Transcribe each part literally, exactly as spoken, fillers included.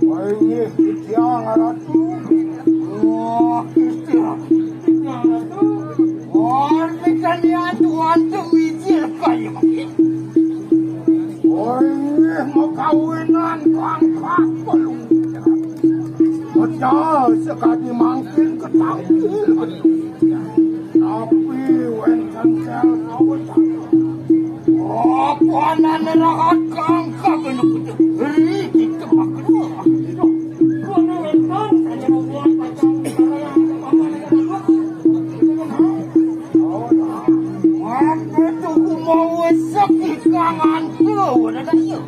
Wah, ini dia ngaratu. Wah, Gusti. Wah, ini kan ya Tuhan tuh wijil kayu. Wah, ini mau kawinan kangkak belum. Pecah sekali mangkin ketangkil. Tapi wénten sel kawétan. Apa anane rahat kangkang anu kudu ri ditepak kedua. Kono wénten sanya buat pacang karaya. Apa tuku mau wesek ikang antu, udah dah, iya.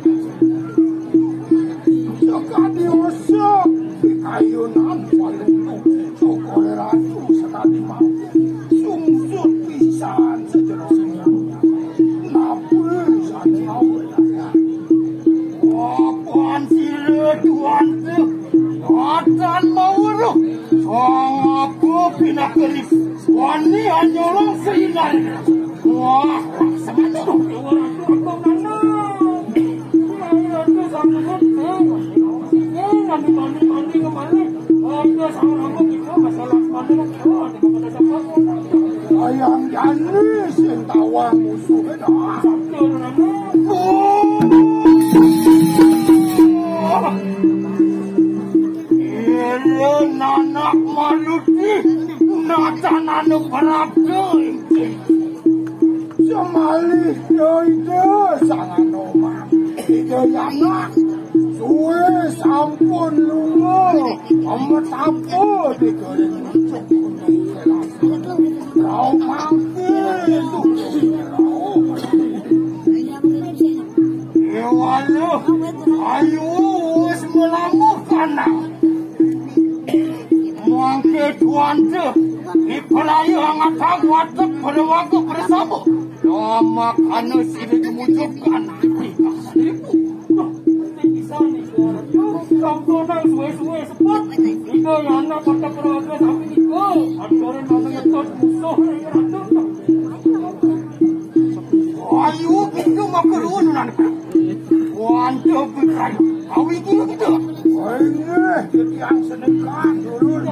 Sekadi usuk di kayunan paling tuki cokole ratu sekadi mati. Sungsut pisan sejero singgahnya. Napi sane awelana. Wapan sira tuan teh. Atan mawuruh. Sang apa pinakerip. Wani anyolong seinan. Wah, wah, semangat. Ayang jani sing tawang musuhe dah. Ira nanak manuti natanane berabda. Semalih ida ida sangan omah. Ida yana suwe sampun lunga. Amat apa digaring muncuk gunung kelas. Rau mangke itu. Ewaluh, ayu wis melamuh kanang. Mangke tuante, ipelayu angatang watek pada waktu bersama. Nama kana sida diwujudkan. Sampunang suwe-suwe sebut. Ika yana kota perwaga sampai ika. Adoren nama ngetot musuh yang ratu. Ayu, pintu maka rununan. Wanto pikiran. Awi dia kita. Wah, ini, jadi yang senengkan dulu.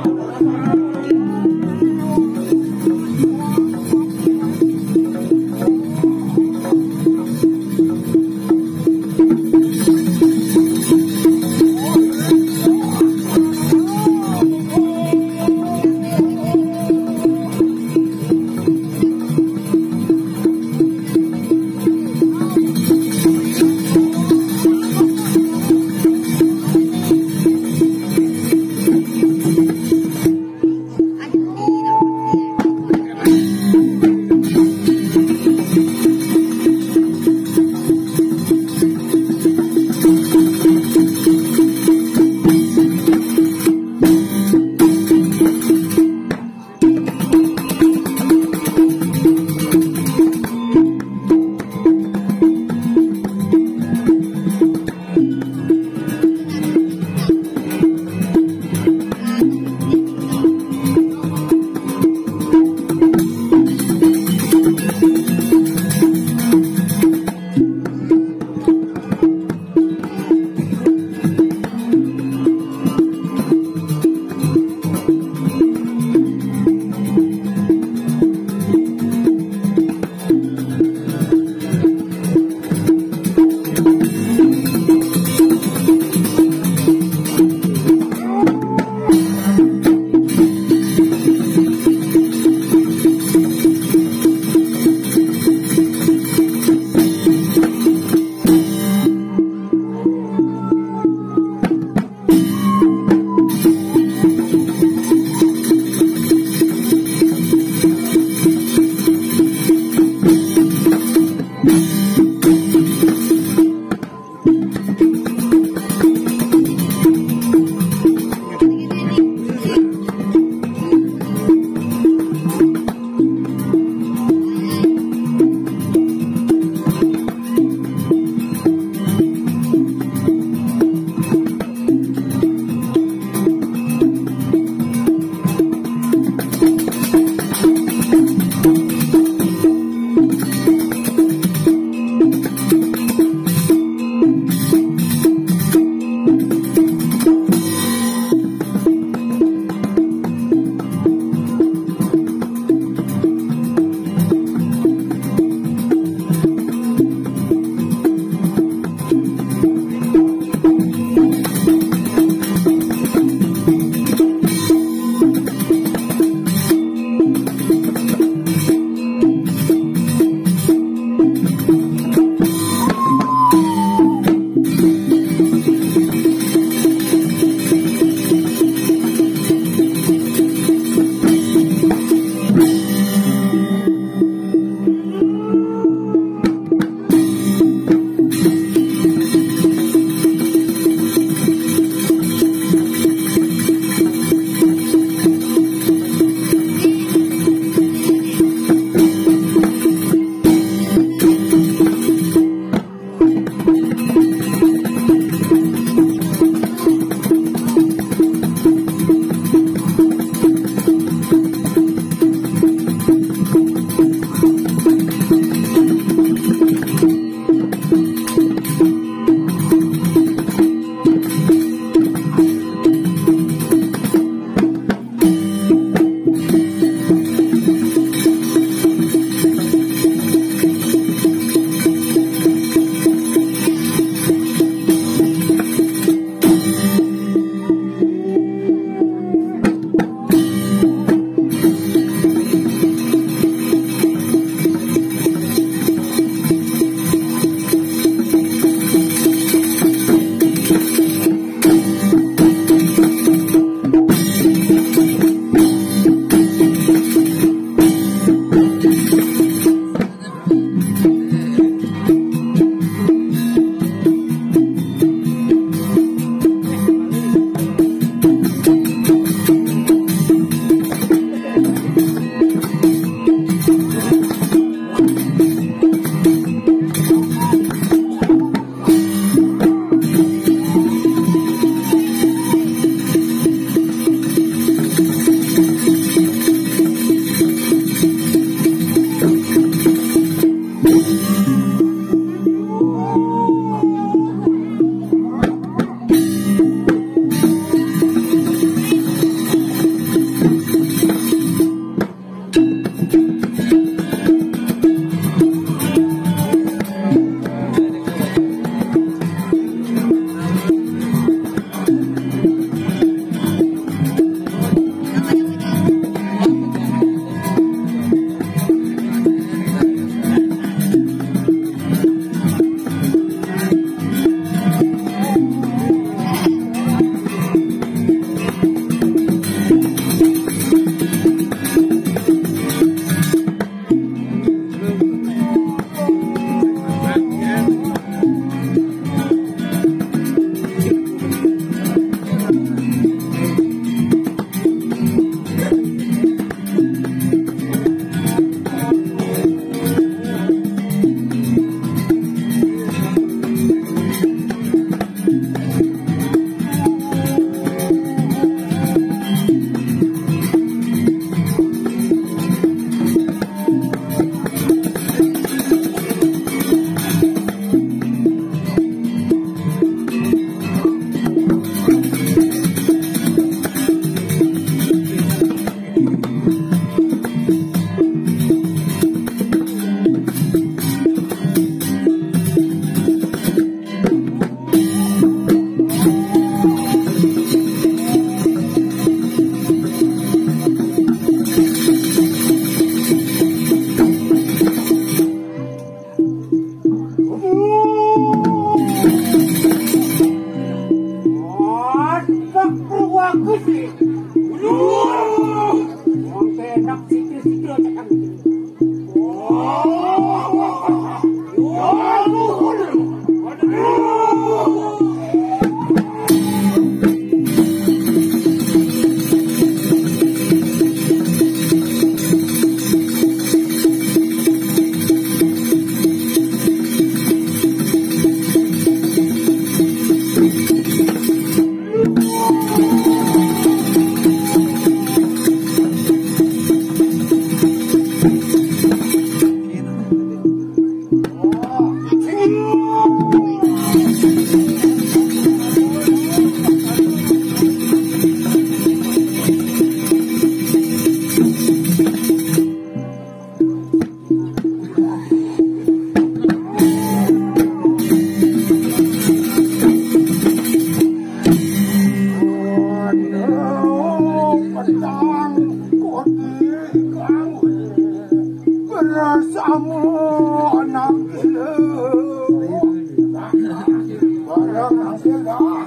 Barang hasil dah.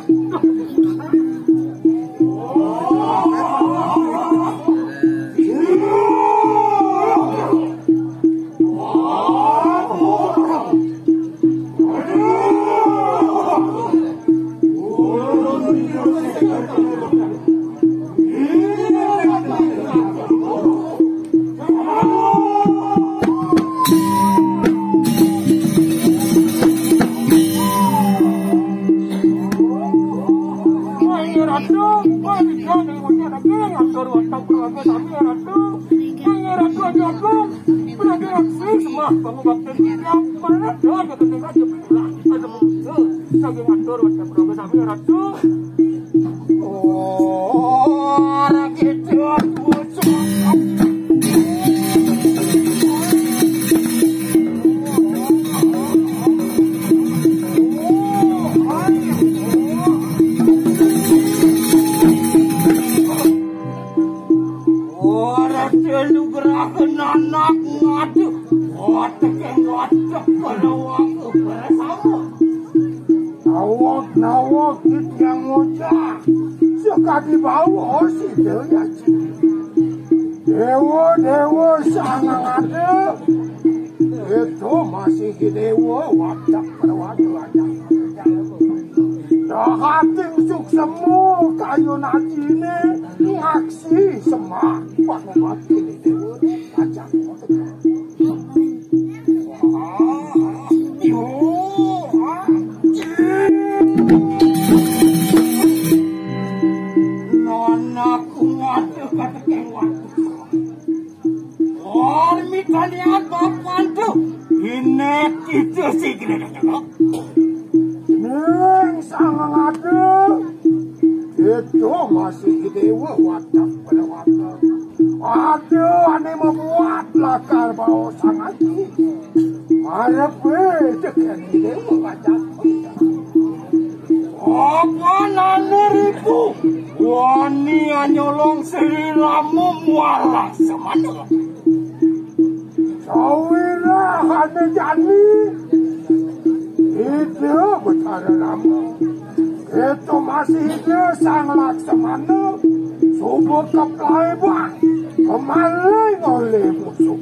Ora gitu. Ora telu gerakan anak ngadu. Otek yang otek pada waktu bersama. Nawak-nawak di tiang moja. Sekadi bau osi daya. Dewa-dewa sangang ada. Itu masih di dewa watak perwadu aja. Dahating suksema kayu najine ngaksi semah pangumati di dewa aja. Nona kuat kata kewan. Ormi kalian bapak tuh. Inek itu sih gini. Neng sangang ada. Itu masih dewa watak pada watak. Ada ane membuat lakar bau sangat. Marepe tekeni dewa watak. Apa nane ribu? Wani anyolong Sri Rama muara semana. Sawira hana jani. Ida Betara Rama. Itu masih ida Sang Laksamana. Suba keplai bah. Kemalai oleh musuh.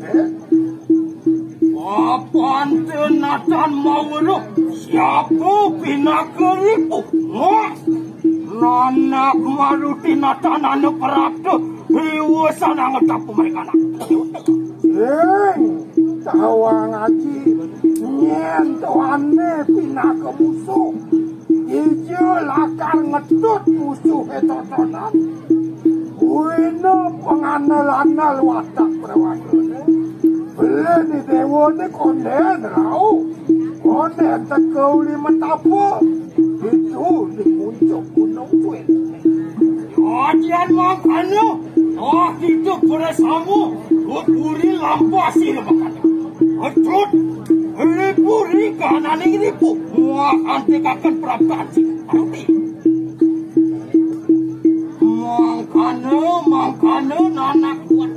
Apa ente natan maweruh? Siapa pinaka ribu? Wah! Nanak maruti natan anu perapta. Iwa sana ngetap mereka nak. Ing, tawang aji, nyen tuane pinaka musuh. Ija lakar ngetut musuh etotonan. Buina panganal-anal watak prawadane. Beli ni dewa ni konden rau. Konden teka uli metapa. Itu di puncak gunung tuin. Ajian mangkana, ah, kita bersama, puri lampasi lebakan. Atut, ripu rika naning ripu, muah antikakan perapatan si. Arti. Mangkana, mangkana, nanak kuat.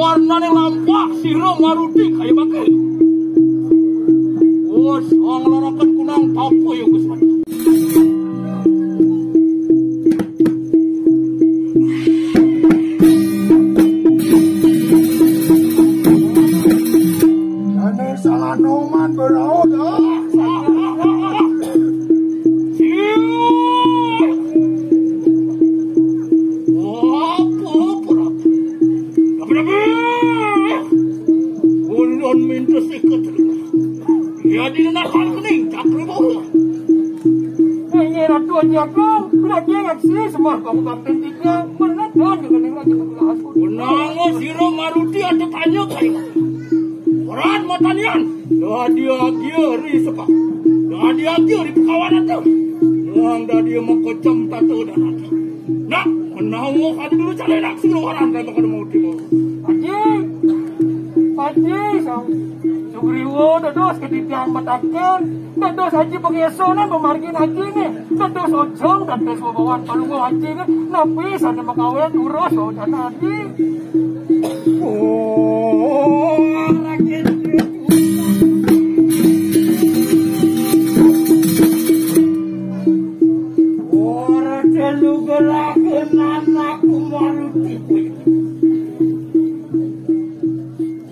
Warnane lampah sira maruti kaya mangke. Wes, nglaraken kunang tapuh ya, Gus. Ane salah noman beraud, ah. Apa, apa, apa? Apa, apa? Ulun minta sikat. Ya, di nang kening, tak perlu. Ini Ratu Aji Agung, Raja Ngaksi, semua kabupaten tiga, menonton dengan Raja Agung. Menang, sira maruti ada tanya kaya. Ora matanian. Dadi agia ri sepa. Dadi agia ri pekawan ate. Wong dadi makocam tato dan ate. Nak, menawa kada dulu cale nak sing luaran kaya kada mau timo. Aji. Aji, sang. Sugriwo dados ketitiang mataken. Dados aji pengesonan pemargin aji ne. Dados ojong, dados wewawan palungguh aji ne. Napi sane makawin urus wau dana aji. Oh, lagi. Ora telu gelaken anakku maruti kuwi.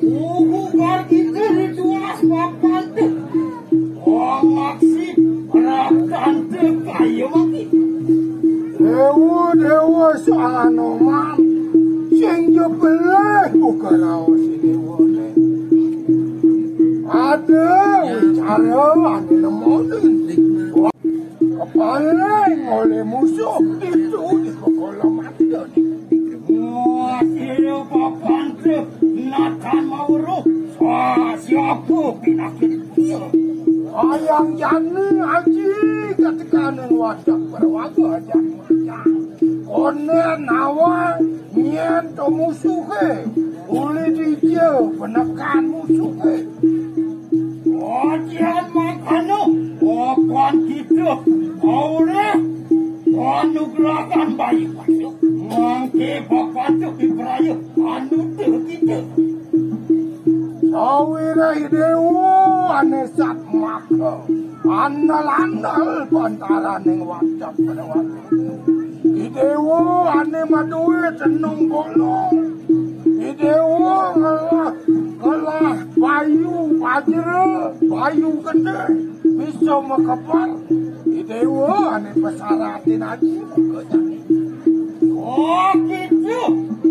Ugu kar kita rituas papan tuh. Wong maksi ora tante kaya mati. Dewa, dewa, salah noman. Sing jebeleh buka raos ini wone. Ada wicara ane nemonin. Kepaling oleh musuh itu di kolam mati. Wah, iya, papan tuh. Nathan Mauro, ah, siapa pinakit? Ayang jani aji ketika nang wadah berwaga aja mujang. Konen awang nyen to musuhe, uli dija penekan musuhe. Ojian mangkana, papan kita, aure, anugerahkan bayi. Mangke papan tu diperaya, anu tu kita. Sawireh Dewa ane sat maka andal-andal bantaraning wajah pada waktu. I Dewa ane maduwe tenung bolong. I Dewa ngelah, ngelah bayu pajra, bayu gede. Bisa makebar. I Dewa ane pesaratin aji muka jani. Oh, gitu.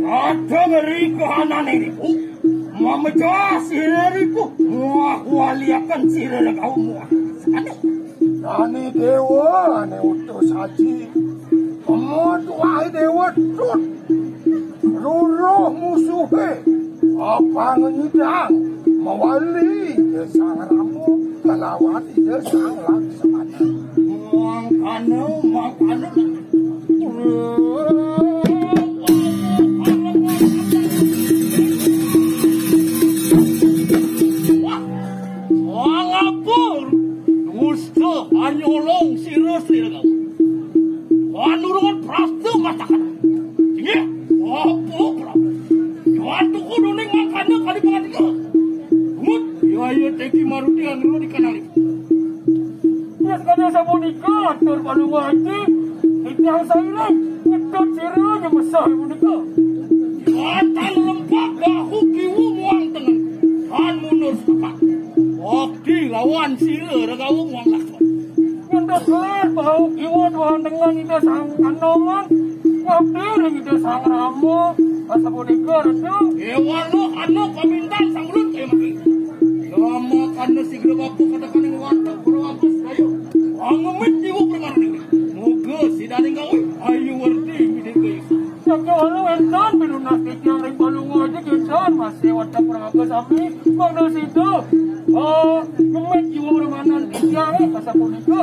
Ada ngeri kehanane ribu. Mamecah sira ribu. Muah waliakan sira legau muah. Ane. Dani Dewa ane utus aji. Kemut wae Dewa tut. Ruruh musuhe. Apa ngedang mawali ya Sang Rama kelawan ya Sang Laksamana. Mangkana, mangkana. Wah, wah, ngapur. Dusta, anyolong, sira, sira. Panurungan prasta masakan. Inggih, apa, Prabu? Joan tuku nuning mangkana kali pangantika. Mut, ya, ya, teki maruti angro di kanali. Wis kada sapunika, atur palungguh aji, titiang sairing, ngedot sira nyemesah punika. Joan tan lempak bahu kiwu muang tengen. Tan mundur sepetak. Bakti lawan sira ragawa muang lakon. Ngentos gelar bau kiwat wonten dengan Ida Sang Kanoman, ngabdi ring Ida Sang Rama, asapunika Ratu. Ewana ana pamintan Sang Ulun kaya mati. Rama kana sigra bapa katekaning watek Prawagus Dayu. Angemit jiwa permana. Moga sidaning gawe ayu werdi midik gayu. Sakéwala wénten pinunas titiang ring palungguh aji kéncan masih wadah purnaga sami mangda sida. Oh, ngemit jiwa remanan titiang, eh, pasapunika.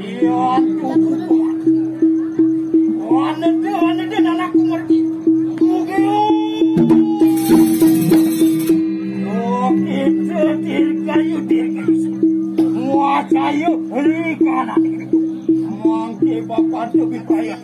Iya, tuh. Wanita, wanita, anakku ngerti. Oke. Oke, dirgayu, dirgayu. Muacayu, rikana. Mangke bapak tuh bipaya.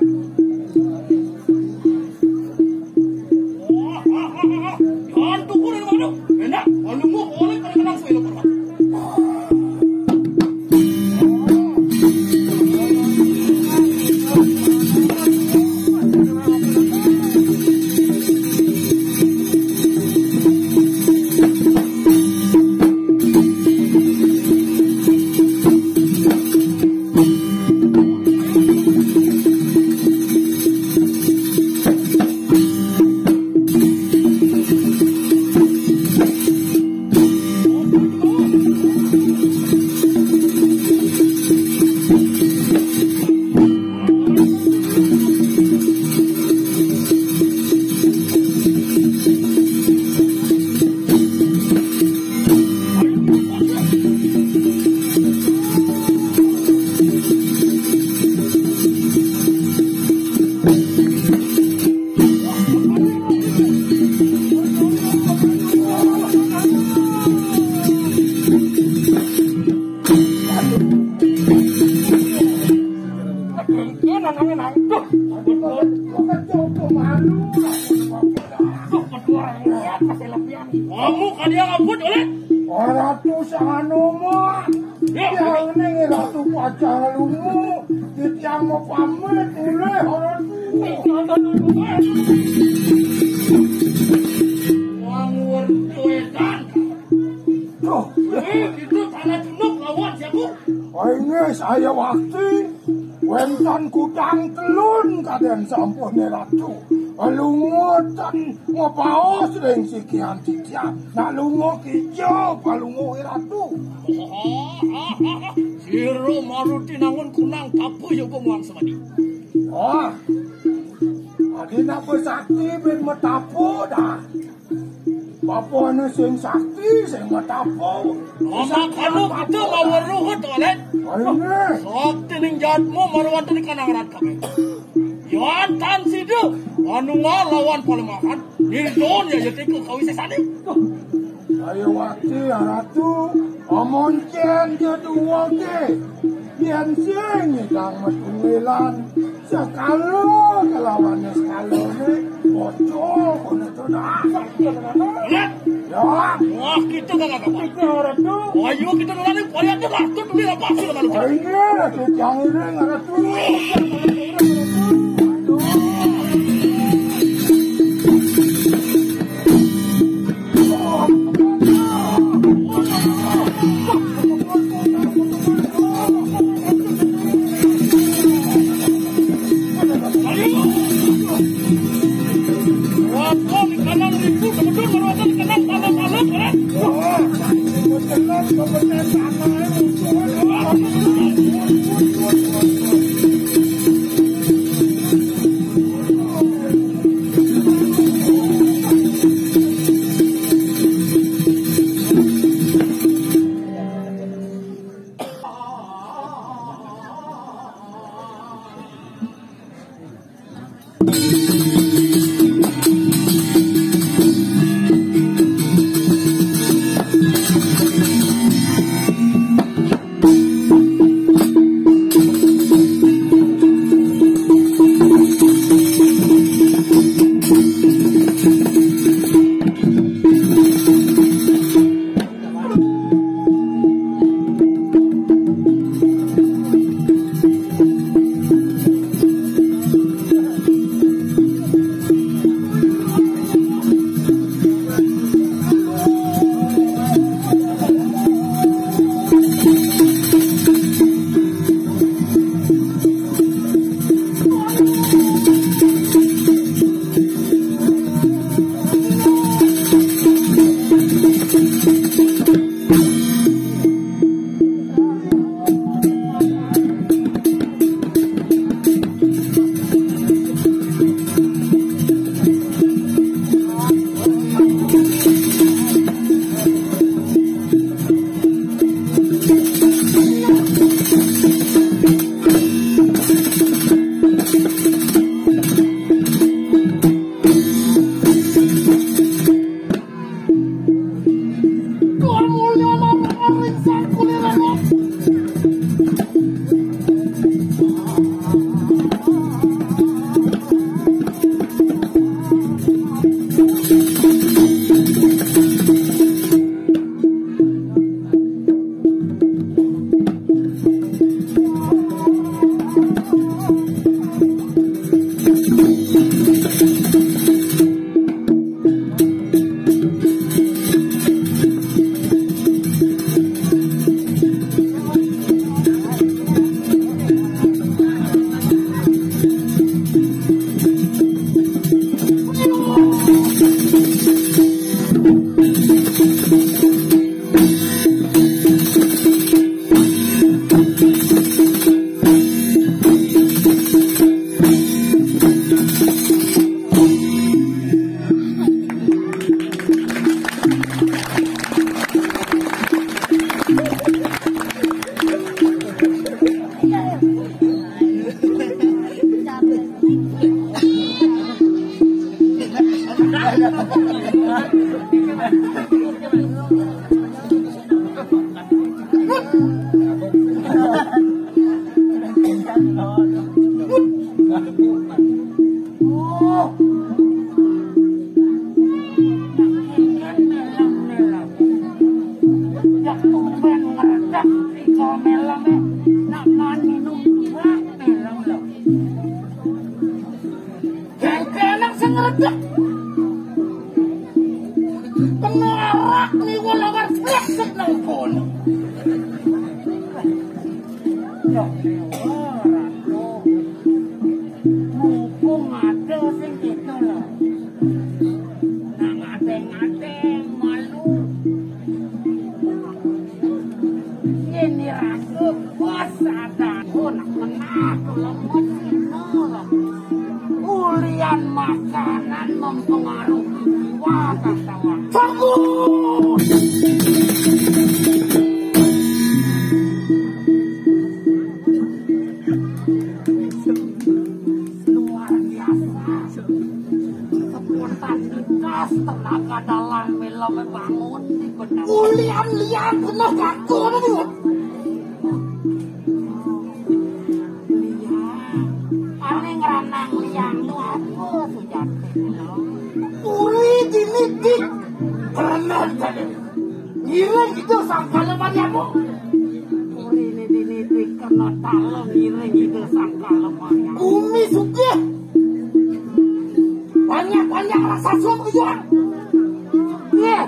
Kamu kan yang ampun, oleh? Ratu sanganomo. Ya. Yang ini Ratu Pacar Lumu. Titiang mau pamit, oleh, Ratu. Ngawur duetan. Tuh. Eh, itu tanah junuk lawan siapa? Oh, ini saya waktu. Wénten kudang telun kadén sampuné Ratu. Lunga ten ngebaos ring sikian titiang. Nak lunga kija palungguh Ratu. Sira maruti nangun kunang tapa yoga muang semadi. Wah. Adi napa sakti bin metapa dah. Bapa anu sing sakti, sing matapa. Mama kanu kita maweruh tolet. Ayo. Sakti ning jatmu marwanteni kanang rat kabeh. Yan tan sida anu ngalawan palemahan, nirjon ya yati ke kawisesane. Ayo wati ya Ratu, amoncen ya duwake. Yen sing nyidang matunggilan, sekala kelawan sekala ne, bocor kono to dah. Ya. Wah, kita gak apa-apa. Ayo kita dulu nih, kalian tuh lah, tuh dulu apa sih malu. Ayo, kita jangan dengar tuh. Nek tumben ngredeg tiga melem, nak mangan minum dua melem lho. Jengkeleng sing ngredeg. Kena arak niku lawar fleksik nang kono. Ya, ora. Mumpung ada sing gitu lho. Nang ngateng-ngateng malu. Ini rasa bos ada. Oh, nak menah, lemes, lemes. Ulian makanan mempengaruhi jiwa, kata orang. Tunggu! Luar biasa. Spontan nikas, tenaga dalam, melem bangun di benak. Ulian liar bener kaku, apa tuh? Liang. Ane ngranang liang nu apa sujati? Uri dinidik. Bener tadi. Ngiring gitu sangkala Mariamu. Uri ini dinidik kena talo ngiring gitu sangkala Mariamu. Bumi sugih. Banyak-banyak raksasa makejang. Iya.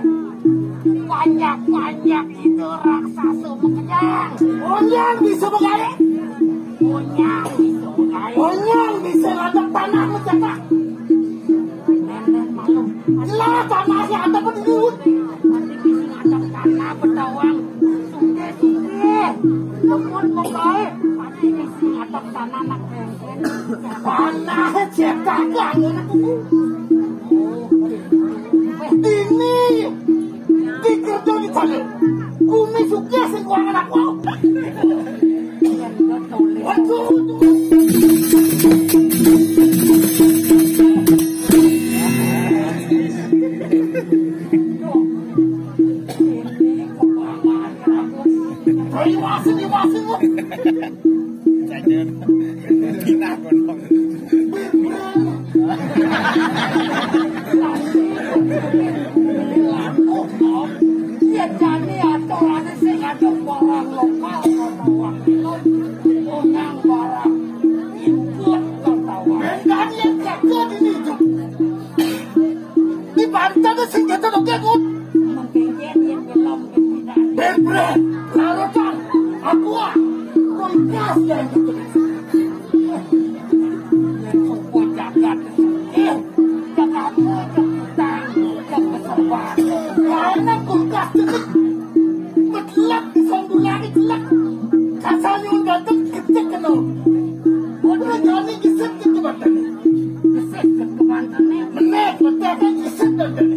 Banyak-banyak itu raksasa makejang. Onyang bisa begawe. Onyang bisa begawe. Onyang bisa ngadep tanah mencetak. Nenek malu. Jelas tanah yang ada pun dulu. Nanti bisa ngadep tanah bedawang. Sugih-sugih. Lepun begawe. Nanti bisa ngadep tanah nak Panah cetak bangun aku. Ini dikerja di sana. Bumi sugih sing kuangan aku. Waduh. Ini kuangan aku. Ayo, masuk, masuk. Jajan. Kita gondong. Yen jane aturane sing ada barang lokal, kata wong Minang, barang impor, kata wong. Yen jane jaga dini itu. Di pantai sing kita dong, Gun. Mungkin yen belum kita. Berbre, larutan, aqua, kulkas yang gitu. Yen suku jagat, eh, jagat, jagat, jagat, jagat, karena kulkas deket. Medelak di Sondulangi delak. Kasane wong Banten gede kena. Ora jane gesit ke Banten. Gesit ke Banten. Meneh, medelak gesit Banten.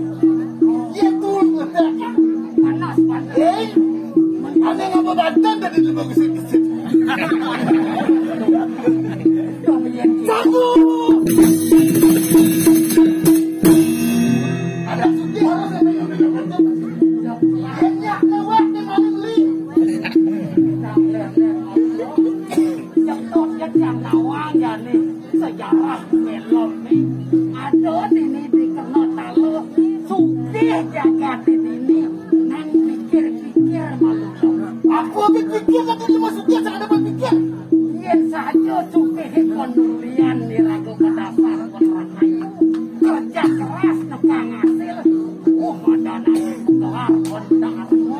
Iya tuh, medelak. Panas, panas. Eh, aneh ngapa Banten tadi lu gesit-gesit? Sanggup. Ada sugih harus ada yang bener-bener. Banyak lewat di mana beli. Jatuh yang nawang ya nih. Sejarah melon nih. Ada di ini di kena taluh. Sugih jagat ini nih. Nang pikir-pikir malu. Aku habis pikir, tapi lu masuknya jangan dapat pikir. Yen saja sugih kon durian niraga kedasar kon rahayu. Kerja keras nekang hasil. Oh, ada nasi kelar kon darno.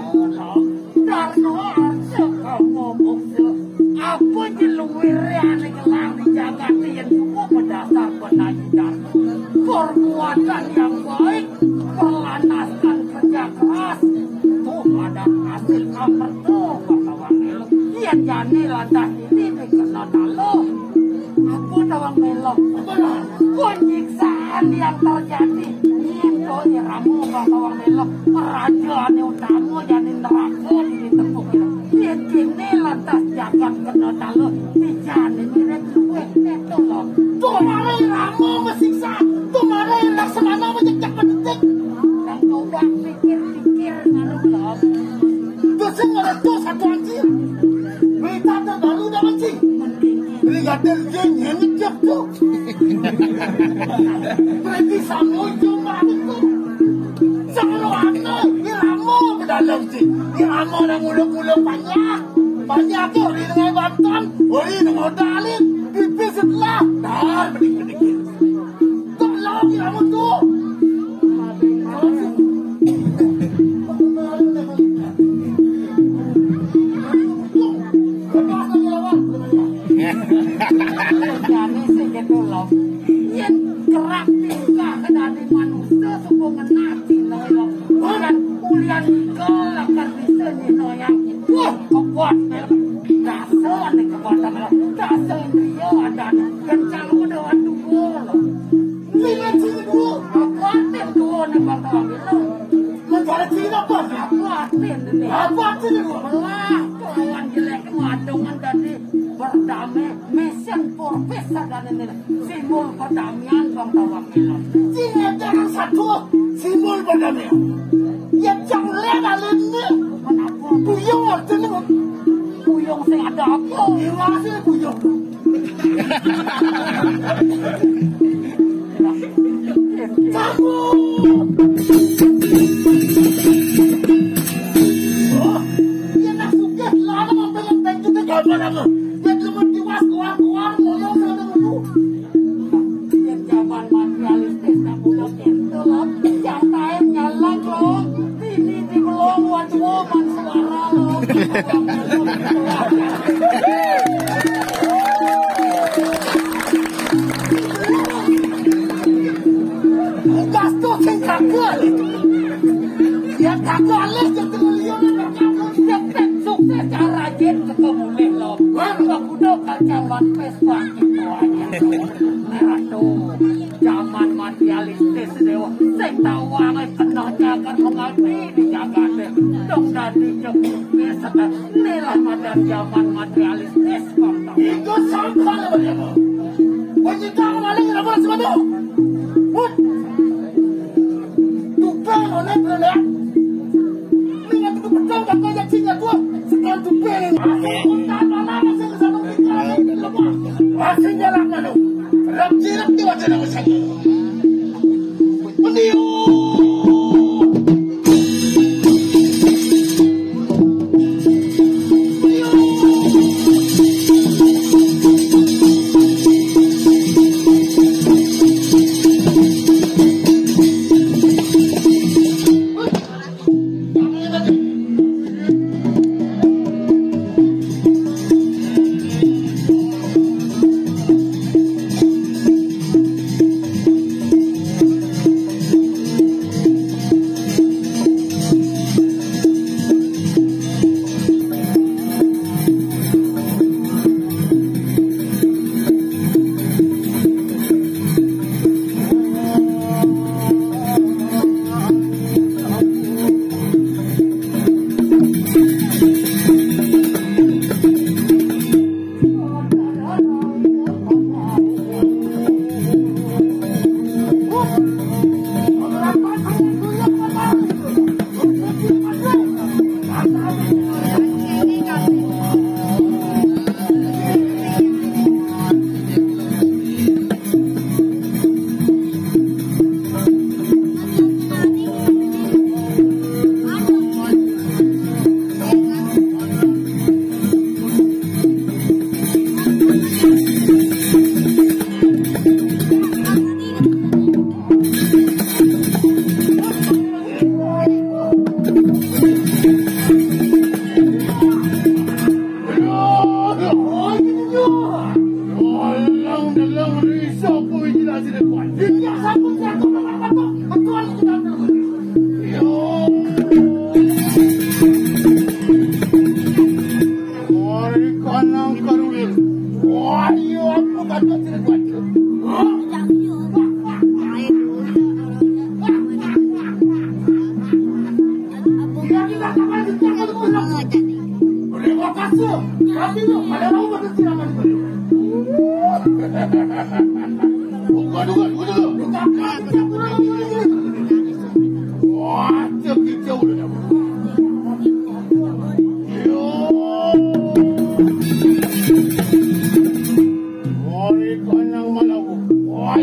Darno arsa kamu moksa. Apa jeluwir ane gelar di jagat yen cukup berdasar kon aji darno. Perbuatan yang baik berlandaskan kerja keras. Tuh ada hasil amerta, kata wong elok. Yen jane lantas ini kena taluh. Apa tawang melok? Penyiksaan yang terjadi. Yen to iramu, kata wong melok. Kerajaan utama jane neraka di tempuh. Yen kene lantas jagat kena taluh. Dijane mirip luwih neto lho. Tumare iramu mesiksa. Tumare laksanana menyekak mendetik. Nang coba pikir-pikir nganu lho. Dosen ngeletus satu anjir. Berita terbaru udah anjir. Brigadir J nyenyek tuh. Berarti sama ujung balik tu. Sama anu, irama ke dalam tu. Irama dah mula-mula banyak. Banyak tu, orang dengan bantam, orang dengan dalil. Pipis sebelah. Dah, bedik-bedik. Tak lagi irama tu. Jane sing gitu lho. Yen kerap tingkah dadi manusia, suka ngenah cina lho. Bukan ulian nika lakar bisa nyina yang. Wah, kuat banget. Dasar nih kekuatan lho. Dasar indria ada. Yang calon dewan dua lho. Lima cina dua. Apa arti dua nih, Bang Tawang? Mencari cina apa? Apa arti ini? Apa arti dua? Belah, lawan jelek, madongan tadi. Berdamai, mission purpose sadane nila. Simbol perdamaian, Bang Tawang. Sing ajaran satu, simbol perdamaian. Ya, jangan lihat alim ni. Kenapa? Buyung artinya. Buyung sing ada apa? Gimana sih buyung? Kamu. Oh, ya nak suka lah, nak mampir dengan kita gambar apa? Dia cuma tiwas keluar-keluar, ngomong sana dulu. Yen jaman materialistis nak bulek ento, Lon. Yang lain nyalang, Lon. Bini di belong, waduh, man suara, Lon. Tugas tu sing kagak. Ya kagak alih ke triliun, kagak sukses cara jen ketemu leh, Lon. Wah, udah kuda kacauan pesta gitu aja. Aduh, jaman materialistis dewa. Sing tau wae kena jagat mengalami di jagate. Dong dadi jepit setan. Inilah madan jaman materialistis, Bang. Itu sampah namanya, Bang. Wanita maling, kenapa masih mabuk? Wut. Tukang oleh berenang. Ini yang itu betul, Bang, yang cinta tua. Sekarang tuh pengen. Aku tak lama masih ke sana, tinggal di rumah. Masih jalan lalu. Ram jiram di wajah nama saya. Meniup.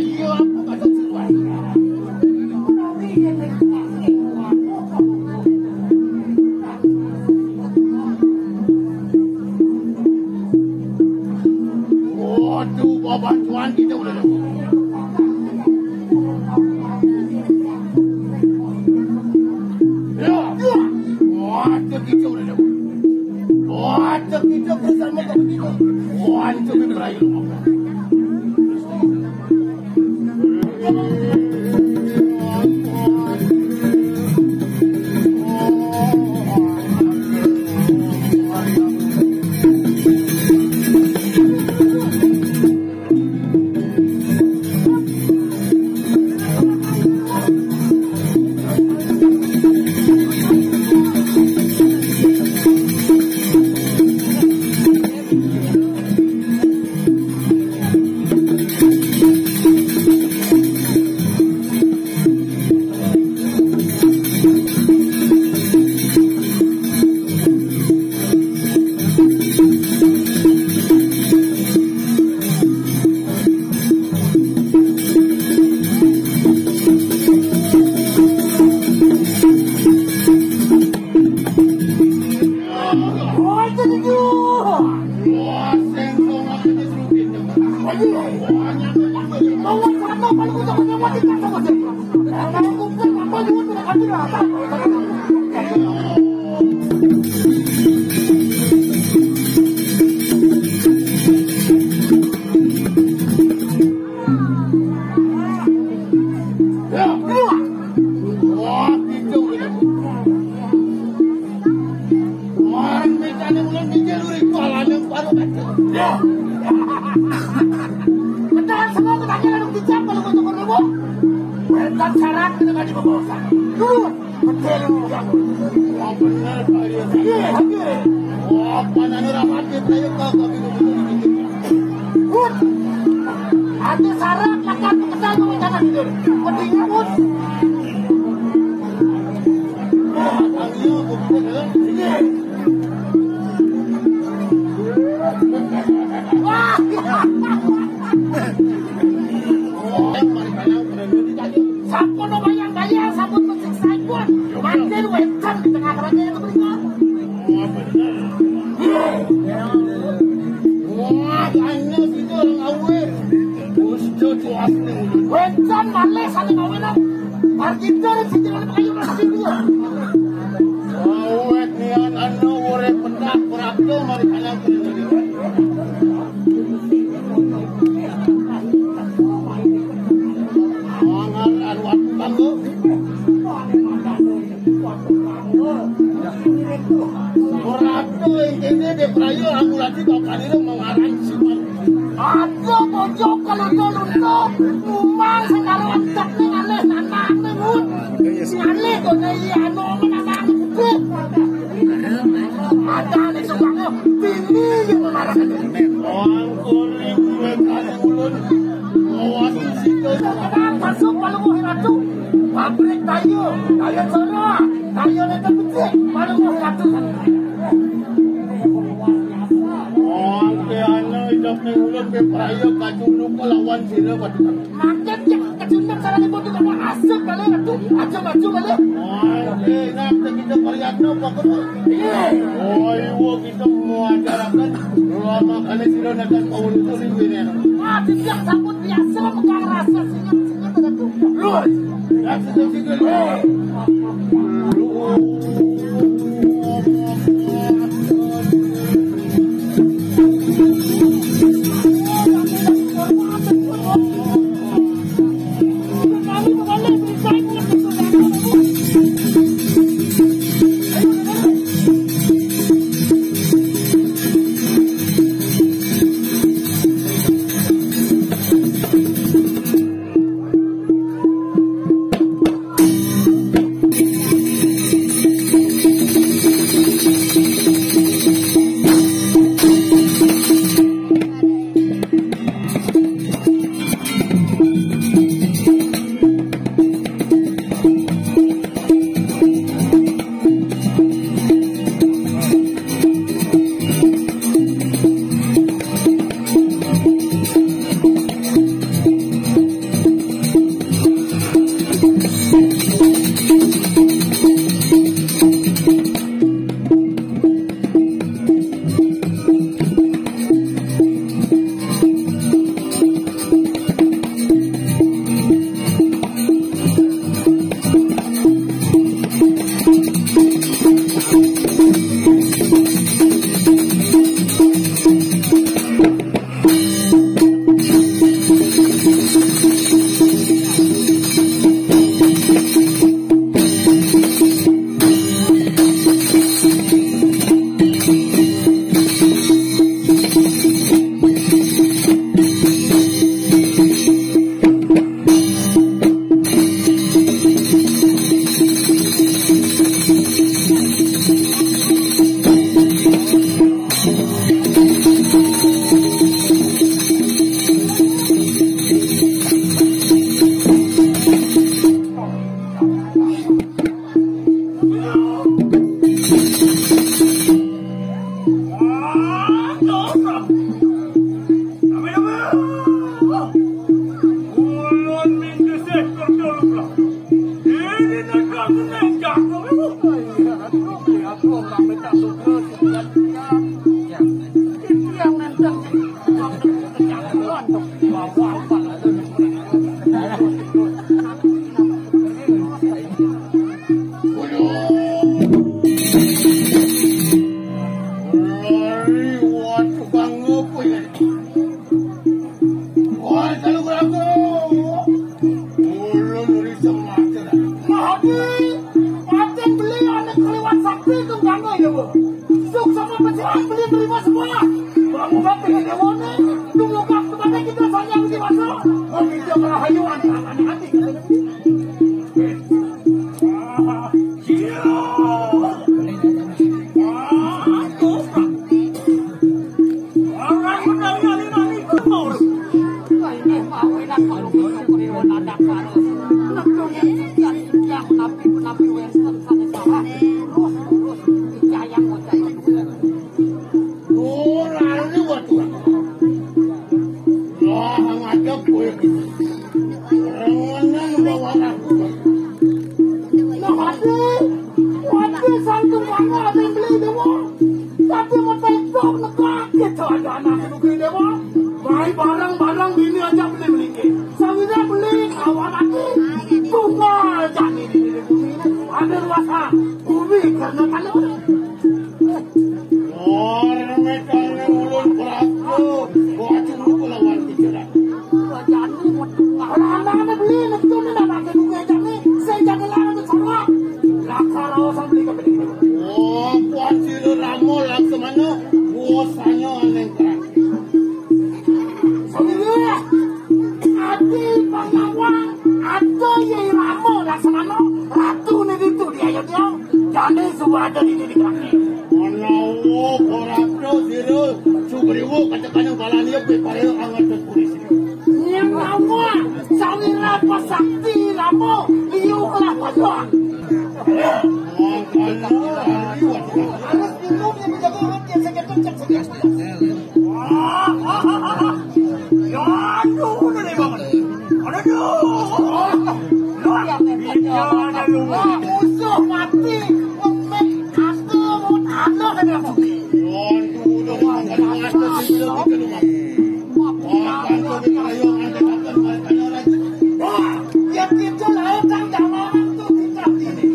Iya, apa kata Tuhan? Waduh, babantuan kita udah dapat. Ya. Waduh, kita udah dapat. Waduh, kita bersama kamu kita. Waduh, kita berakhir. Orang mintanya ulang tiga luri, palanya baru kacau. Ya. Betul, semua kita lalu dicap kalau untuk bertemu. Bukan syarat dengan dibawa. Dulu, betul. Wah, bener, Pak Rio. Iya, iya. Wah, pananya rapat, kita yuk, Pak, tapi betul. Put. Ada syarat makan pesan sama jangan tidur. Pentingnya, Put. Wah. Sampun lumayan bayar, sampun musik sampun. Mangkin wétan di tengah kerajaan itu, bener. Wah, hanya situ orang awet. Bos Jojo asli. Wétan malih saling awet, Nang. Marginda sing jenenge pekayu lagi dia. Awet nian anu urip pendak berabdo mari kalian. Mangan anu aku tanggo. Ora ado intine dek rayo aku lagi bapakne mau ngaran siman. Ado bocok kalau lunto. Umang sing karo entek ning alih nanane, Bun. Sing alih kok iya anu nanane gede. Matane suka tinggi ya marane. Wangkuri gue kali ulun. Awas situ. Masuk kalau mau ratu. Pabrik tayo, tayo sana, tayo nonton becik, malu mau ratu. Oke, anu, idap ning ulun pe prayo kacunduk lawan sira, Pak. Makin cek kacunduk sarane pun tidak mau asik balik ratu, aja maju balik. Oke, nah, kita varian apa, Pak? Iya. Oh, iya, kita mau ajarakan. Lama kali sira nekan pawon itu ning kene. Wah, tidak sampun biasa megang rasa senyum-senyum ratu. Lur. Wah, kalau berago. Ulun uri semacam. Mahadi, paten beli anak keliwat sakti tunggango ya, Bu. Suk sama pencerahan beli terima semua. Kurang obat dengan dewa ni. Tunggu kak kepada kita saja di masa. Mau kita berhayu anak-anak hati. Ora ini waduh. Lah ngadep kowe. Rengenan bawa aku. Nah, waduh. Waduh, santu banget ada yang beli dewa. Tapi mau tepok nekak gitu aja anak itu beli dewa. Baik barang-barang bini aja beli-beli. Sawira beli kawan aku. Tunggal jani di bumi. Ada luasa. Bumi karena tanah. Orang medan ulun pelaku. Wajib lawan pikiran. Jani mau tunggal. Anak-anak beli, netu ni nak pakai bunga jani. Saya jangan larang tu sama. Lakar awak sama beli kau beli. Oh, kuat sila ramo langsung mana? Bosanya aneh keras. Semua ati pangawang ada ye ramo laksamana ratu ni ditu di Ayodya. Jani suba ada di diri kami. Menawa korabda sira sugriwa kata-kata balania beparela angat polisi. Yang ramo sawira pasakti ramo liu lah pada. Harus minum yang menjaga urut yang sakit tu cek sakit. Wah, wah, wah, wah. Ya, aduh, udah deh, Bang. Aduh, aduh. Wah, wah, wah, musuh mati. Wah, men, aku mau tahu kan aku. Ya, aduh, udah deh, Bang. Aduh, aduh, aduh. Wah, wah, aduh, aduh, aduh. Wah, ya, kita lah, orang jamaah tu kita ini.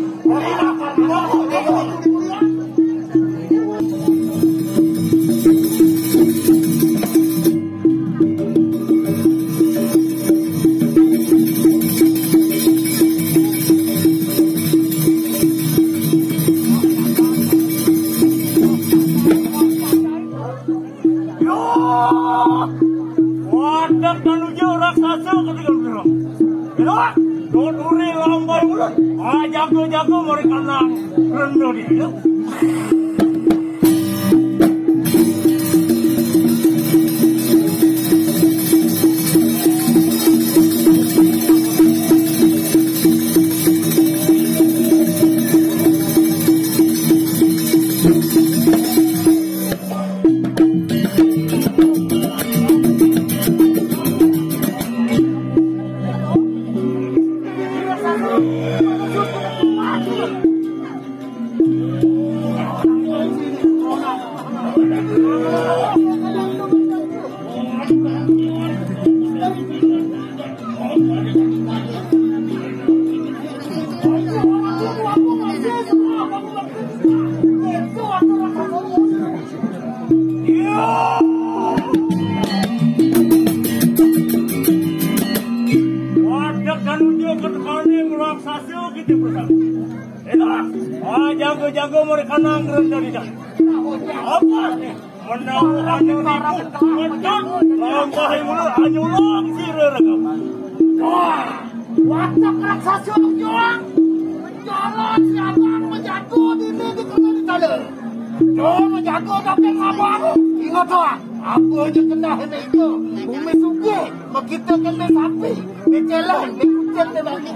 Yo! Wadah dan uji raksasa ketika bergerak. Elok, tuturi lambai mulut. Ah, jago-jago mereka nang rendah di hidup. Wadah dan uji ketekane ngelaksasi kita bersama. Itulah, ah, jago-jago mereka nang rendah di sana. Apa? Menawa hanya ribut, ngecut, lambai mulut, hanya ulang sira rekam. Wah, wadah raksasa ujung. Jalan siapa menjatuh di ini di kena di sana. Jom menjatuh tapi ngapa? Ingat, ah, apa aja kena ini itu. Bumi suki, kita kena sapi. Di jalan, di kucing, di bagi.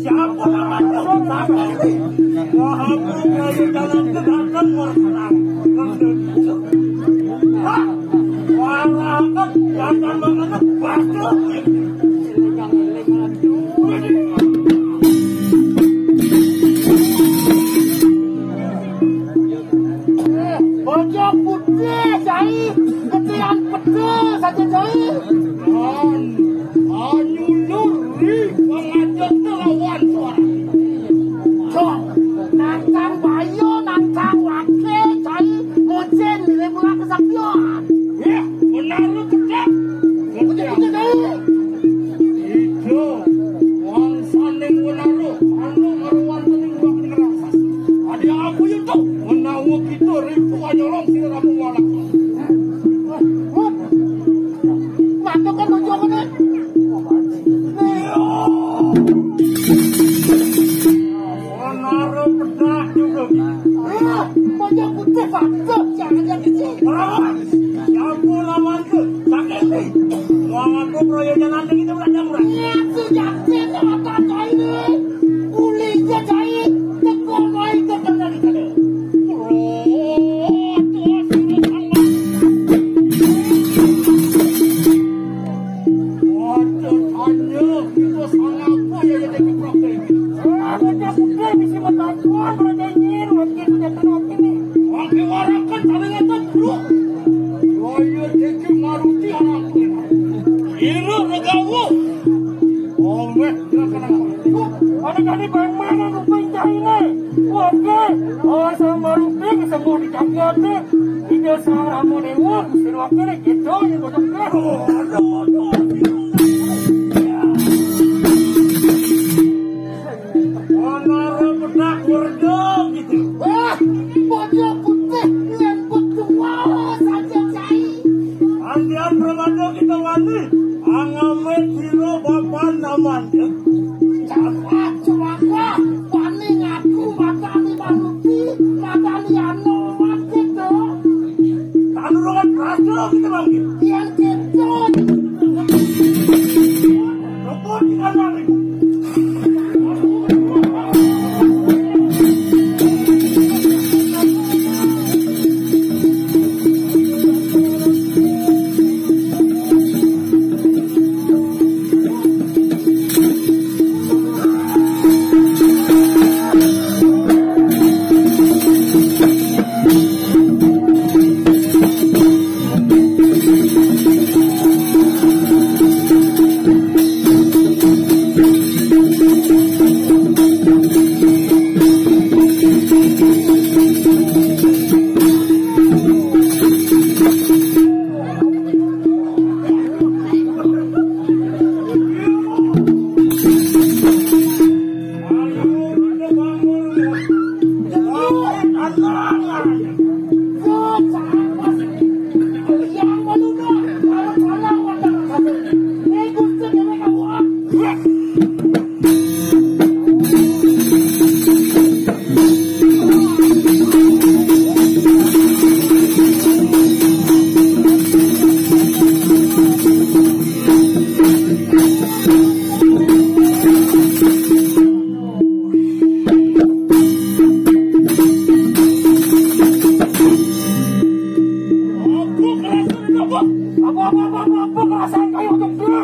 Siapa namanya? Siapa ini? Wah, aku mau jalan ke datang, wah, tenang. Wah, wah, jangan banget, pasti. Bocah putih, Cai. Ketian pecel saja, Cai. An, anyulur ri, pangajet lawan suara. Cok, nantang bayo, nantang wake, Cai. Mocen, milih mula kesaktian. Ya, benar lu, Cai. Putih, putih, Cai. Ida, wangsaning wenara, anu ngruwantening wong ngraksasa. Adi aku yen to, menawa kita ripu anyolong sira ramu walak. Matukan bojo ngene. Menara pedak juga. Ah, bojo putih patuh, jangan yang kecil. Ah, ya ampun, aman tuh. Sakit nih. Wong aku proyeknya nanti kita udah nyamuk. Iya, si Jatin mata Cai ini. Kulitnya Cai, teko Cai ke tengah di sana. Waduh, tanya, kita sangat apa ya, ya, ya, ya, ya. Ah, bocah putih bisa berbantuan, berjanjian, wakil sudah tenang ini. Pakai warakan, tapi nggak tahu, bro. Wah, iya, Diki Maruti anak. Ini legawo. Oh, weh, silakan, Abang. Ada kali bang mana rupanya ini? Oke, oh, sama Maruti, semua dijaga, deh. Ida Sang Rama Dewa, Gusti Ratu, gitu, ini bocah. Aduh, aduh, aduh. Menara pedak merdu gitu. Wah, bocah putih nyambut tua saja, Cai. Andian Pramada kita wani, angamit sira bapan namanya. Cakak, cakak, wani ngaku matani manuti, matani anu, mati tuh. Tanurungan raja kita bangkit. Yang gitu. Rebut di kanan. Apa, apa, apa, apa, apa, perasaan kayak gitu?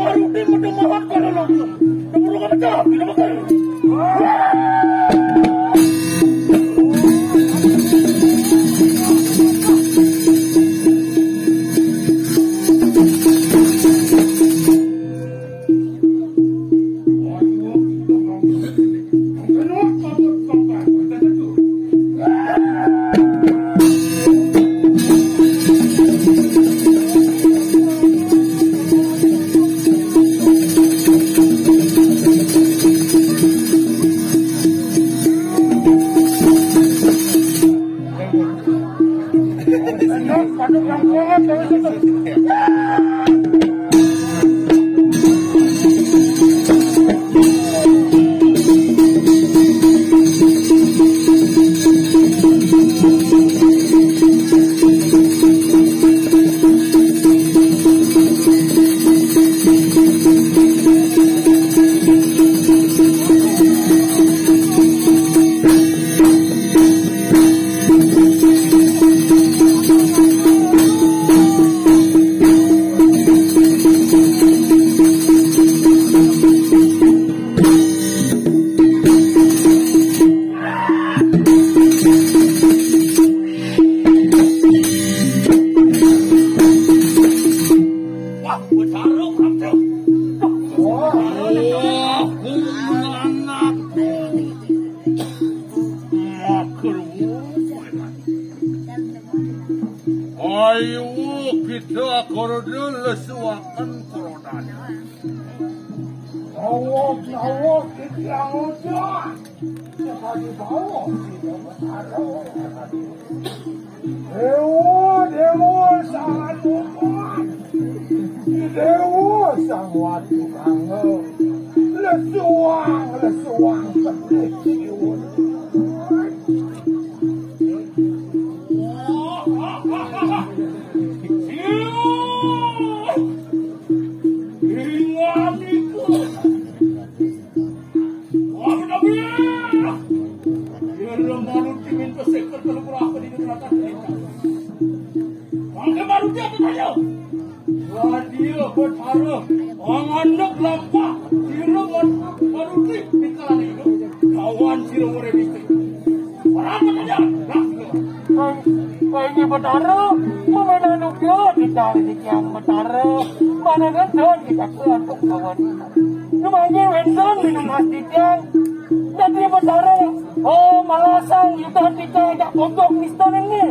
Baru di medemawat kalau lo. Keburu kamu jawab, tidak bakal. Wah, betara Prabu. Wah, aku anak. Mager. Ayo kita korda lesuaken korodane. Awak-awak kita udah. Dewa, dewa, sang anuman. Dewa, sang watu kanggo. Lesuang, lesuang, pedih, dewa. Ingat itu. Wah, udah biar. Biar lo malu diminta seker kalau berapa di neraka cerita. Mangke malu dia apa tanya? Wah, dia betara. Anganek lampak. Dia malu di pikalan itu. Kawan sira ora dicek. Ora apa tanya? Nah, Kok ini betara, memenanu kyo dicari di tiang betara, mana ngendon kita ke untuk lawan. Namanya wendon minum mas di tiang. Jadi betara, oh malasang yudan kita ajak bojok miston ini.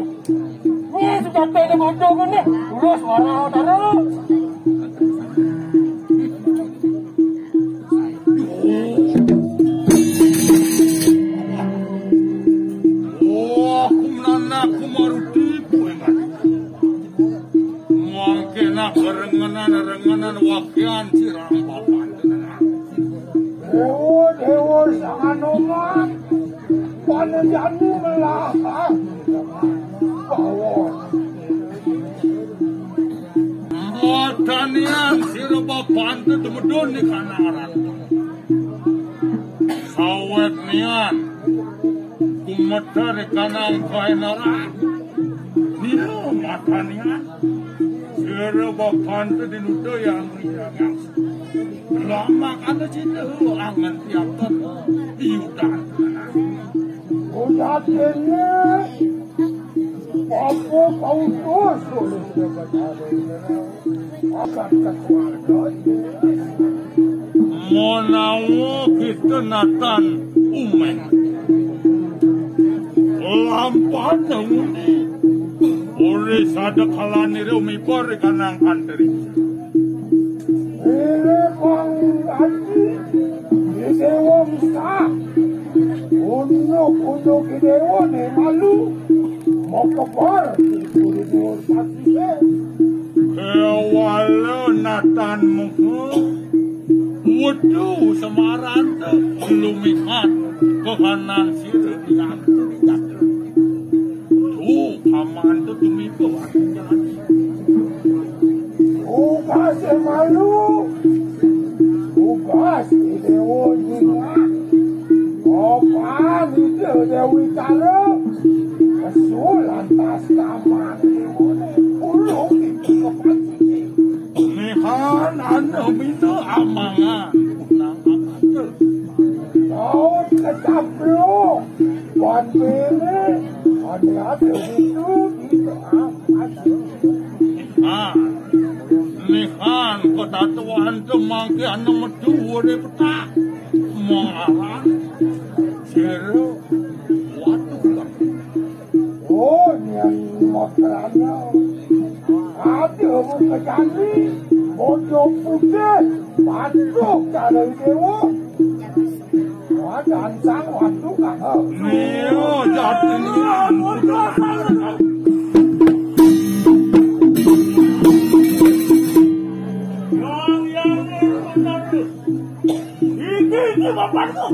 Ini sudah ada bojok ini, terus warna betara. Wah, kumnana kumaruti kuengan. Mangkena kerengenan-rengenan wakian sirang papan. Dewa, dewa, sang anuman. Panejani melahang. Bawa. Matanian sira bapante dumedun di kanaran. Sawet nian kumeter di kanang kaenaran. Nira matanian sira bapante dinuda yang yang lama kana cinta angen tiap ton iudan. Udah kene. Apa kau terus tulis dapat hari ini? Akan keluarga ini. Menawa kita natan umeh. Lampan nguni. Ore sada kalane re umibar kanang anteri. Ire pang ati. Ide wong sah. Unuk-unuk dewa ne malu. Mau kebar di dua saksi. Kewala natan muka. Wedu semaranta lumihat kehanan sira diantu diantu. Tuh, paman tuh tumiba. Tugas malu. Tugas dewa nyinga. Opan itu Dewi Tara. Kesul lantas kamar dewa. Ulung itu kepancing. Nihan anu minta Nah, nihan katatuan temangke ane metu were petak. Mengaran sira watu. Oh, nian makrana. Ada buka jani, bodo putih, batuk dari dewa. Wadan sang watu kakak. Iya, jati nian. Yang, yang, yang, yang, ini, ini bapakku.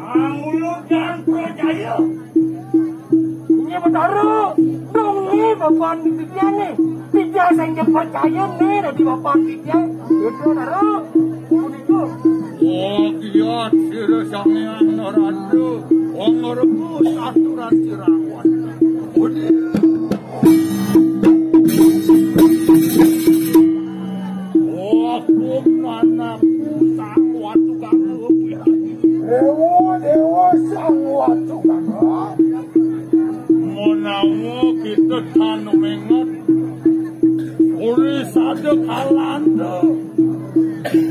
Kamu lu jangan percaya. Ini Betara, dong ini bapak titiane. Titian sing percaya nih, dadi bapak titian. Itu Betara. Punika. Oh, kiat sira Sang Hyang Narada. Wong ngrembus aturan sirawan. Punika. Wah, manahmu sang watu kang luwih. Dewa, dewa sang watu kang. Menawa kita tan mengot, uri sada kalanda.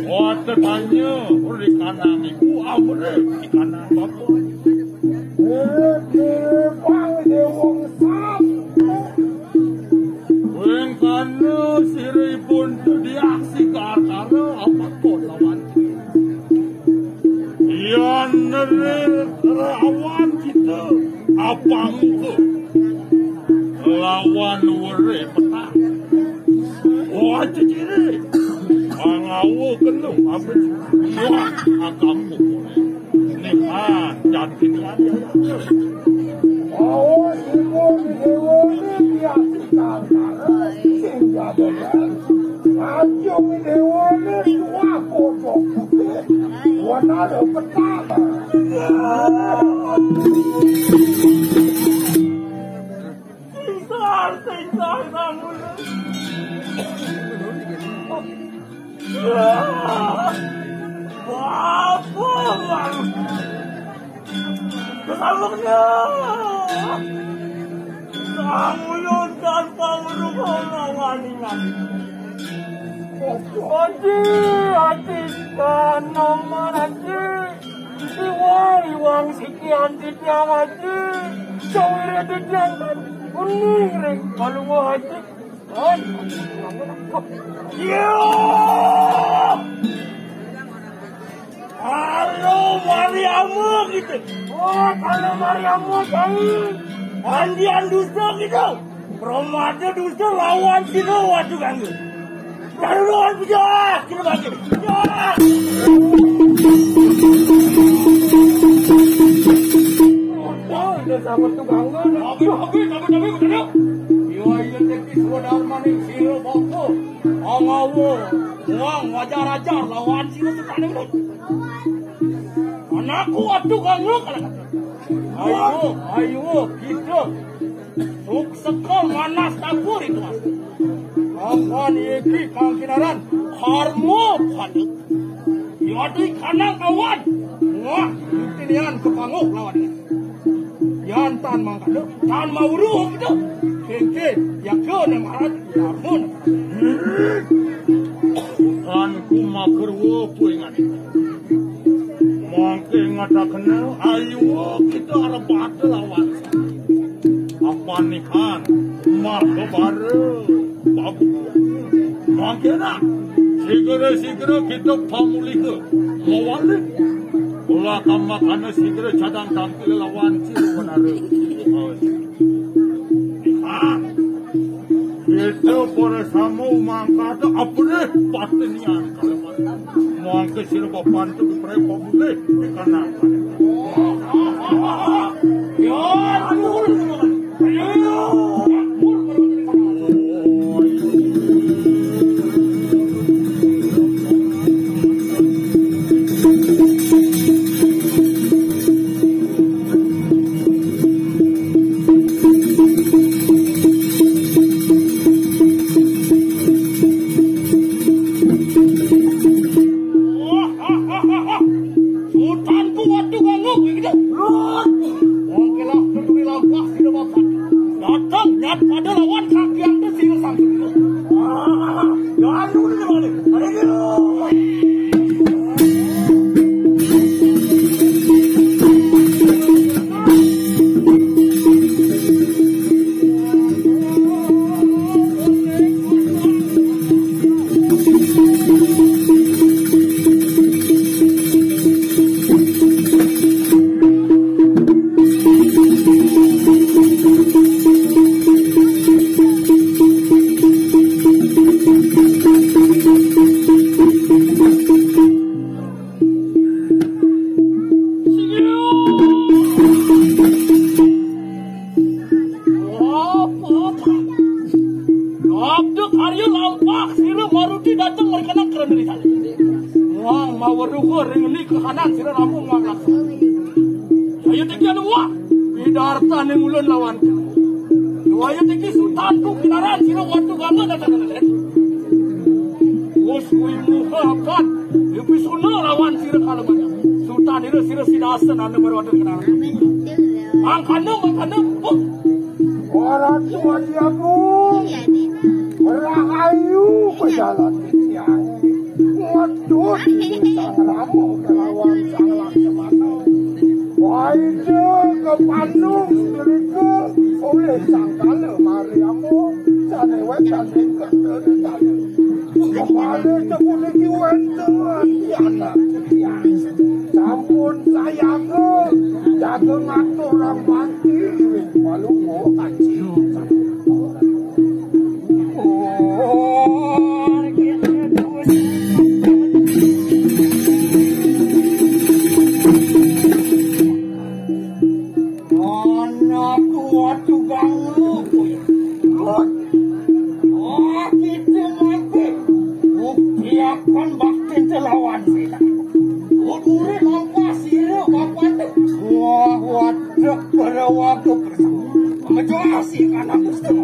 Watetanya uri kanang iku amre di kanang bapa. Eh, eh, Bang Dewa Ngesap. Wengkana siripun tudiak sigar kara apa kota wanci. Yan nere rawan kita apa muka. Lawan were petang. Wah, cecere. Pangawa kena ambil. Wah, akamku. Nih, ah, jangan gini aja. Awas, ibu, dewa, ini dia. Sing ada, ya. Ayo, dewa, ini dua kodok putih. Warna ada petang. Sing sar, sing sar, bangun. Apa, Bang? Kesalurnya. Kamu yuntan pangurung orang waningan. Haji, haji, tanaman haji. Iwang, iwang, sikian titiang haji. Sawire titiang kan kuning ring kalunga haji. Oi. Yo! Halo, Mariama gitu. Oh, halo, Mariama, Cai. Andian dusta gitu. Pramada dusta lawan sira watu ganggu. Lalu lawan pejah, kena bagi. Ya. Otak, dia sama tu ganggu. Tapi, tapi, tapi, tapi, tapi. Iya, iya, tapi, suara harmoni, sira bangku. Angawa, wang, wajar-ajar, lawan sira tu tak ada. Anakku, watu ganggu, kalau kata. Ayo, ayo, kita. Suk sekal manas tapur itu, Mas. Kapan iki kang kinaran karma pada. Yati kanang awan. Wah, yutinian kepanguh lawan. Yan tan mangkana, tan mauru kita. Kengke, yaga nang marat, lamun. Kan kumakerwa puingan. Mangke ngatakena, ayo kita arep pada lawan. Apanihan, makabara, babu. Mangke nak, sigera-sigera kita pamuliha, mawali. Ulah kamakana sigera cadang tangkil lawan si menara. Ah, kita para sama mangkata apane patenian kalawan. Mangke sira bapantu dipraya pamulih di kanang. Ya, aduh. Sultanku watu ganggu gitu. Lut. Ada lawan kaki anda sini sampai. Ah, ya anu ni mana? Ada dia. Abda karya lampah sira maruti dateng merkena kerana di sana. Muang maweruga ring ni kahanan sira ramu muang laksa. Ayo tiki anu muang. Pidarta ning ulun lawan. Ayo tiki sutan tu kinaran sira waktu gama dateng. Us kui muha apat. Ipi suna lawan sira kala manya. Sutan ira sira sida asen anu baru ada kinaran. Mangkana, mangkana. Oh. Ora tuwa diamu. Rahayu pejalan tiang. Waduh, sang ramu kelawan sang laksamana. Waida kepandung sedelika oleh sang kala Mariamu. Sane wetan ring kentene. Kepala tepuniki wenten di anak tiang. Sampun sayaga jaga ngaturang panti ring Palungguh Aji. Anak kuat tukang lupa. Oh, kita mati. Buktiakan bakti lawan sila. Umure nampa sira bapak tu. Wah, waduh, para waduh. Menjelasin anak Gusti.